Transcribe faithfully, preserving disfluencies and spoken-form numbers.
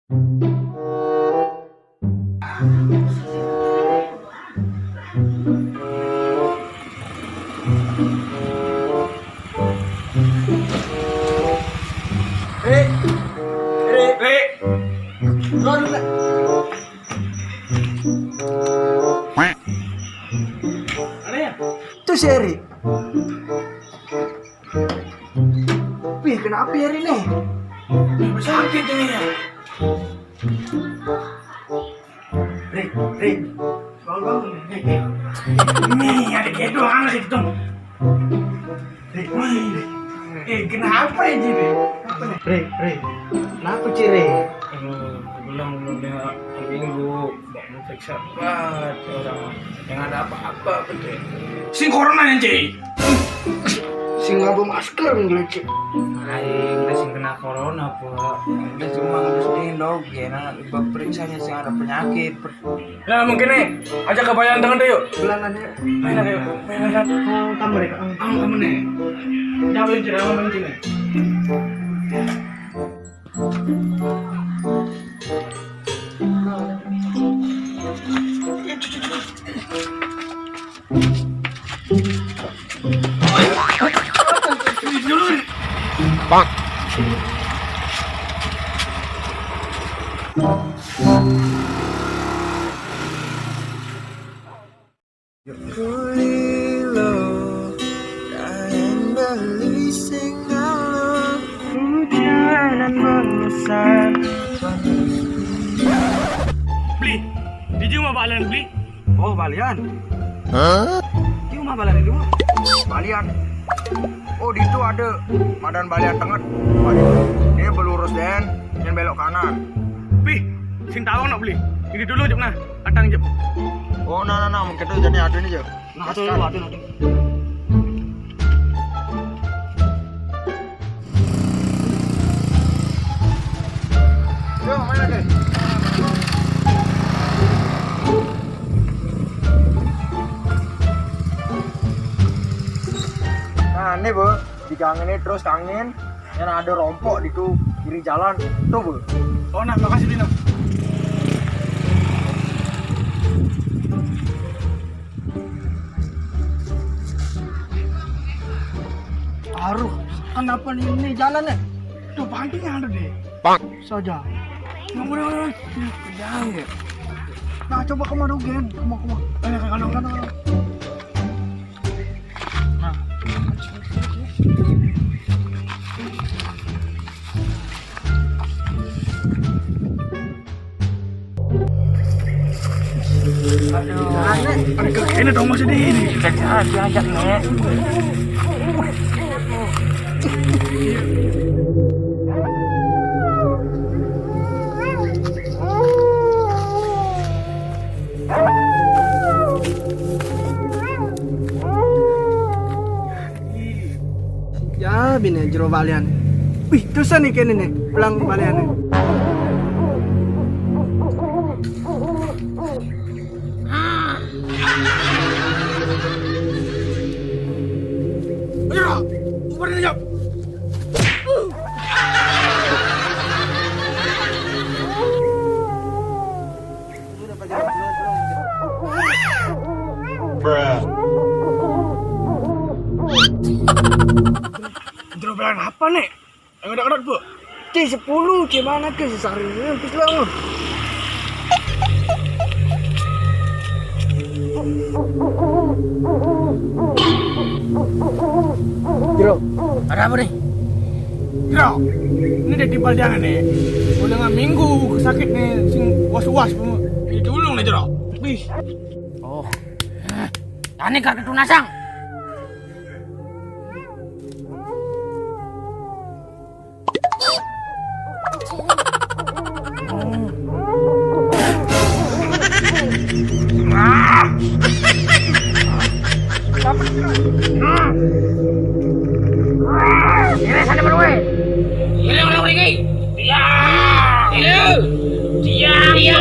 Ri, Ri, Ri. Keluar dulu. Mana ya? Itu si Eri. Wih, kenapa ya, Ri, nih? Sakit ini ya. Ri, Ri. Bangun, bangun, Ri, Ri. Ini ada kayak doang sih, Tung. Ri, Ri. Eh, kenapa ya, Ji, Ri? Kenapa nih? Ri, Ri. Kenapa, Ci, Ri? Aduh, belum, belum dia minggu. Mau periksa obat orang. Yang ada apa-apa, betul. Sing corona ya, Ci? Sing nganggo masker, ngelecek. Aing teh sing kena corona, Pak. Kita cuma harus diindog, ya, nah, bab periksanya sing ada penyakit. Nah, mungkin nih, ajak ke Bayan Tengah deh, yuk. Bulanan ya. Main aja, yuk. Main aja. Oh, kamu deh, Kak. Oh, kamu nih. Jangan berhenti, jangan berhenti nih. Beli, di rumah Pak Alan, Beli. Oh, balian. Hah? Di rumah balian itu. Balian. Oh, di itu ada Madan Balian Tenget. Balian. Dia belurus den, yang belok kanan. Pih, sing tawang nak, Beli. Ini dulu, Jep, nah. Atang, Jep. Oh, nah, nah, nah, mungkin tuh jadi ada nih, Jep. Nah, tuh, tuh, tuh, tuh. Yo, main lagi. Nah, ini, Bu, di gang ini terus kangin, yang ada rompok di itu kiri jalan. Tuh, Bu. Oh, nah, makasih, Dino. Aduh, kenapa nih ini jalan ya? Tuh, pantinya ada deh. Pak. Saja. Nggak boleh, boleh. Jangan ya. Nah, coba kemana, Gen? Kemana, kemana? Ayo, ke kanan, kanan. Nah. Aduh. Ada kena dong masih di ini. Cek aja, ajak, Nek. Ya, bini jero balian. Wih, terus nih kene nih, pulang balian nih. Ayo, keluar dari jam. Bruh. Jero balian apa nih? Yang ada-ada, Bu. C sepuluh, C mana ke sesari ini, habis lama. Jero, ada apa nih? Jero, ini dari timpal jangan nih. Udah nggak minggu sakit nih, sing was-was. Ini dulu nih, Jero. Bis. Oh. Tani kartu tunasang. Ini sana menue. Ini orang pergi. Dia. Dia. Dia. Dia.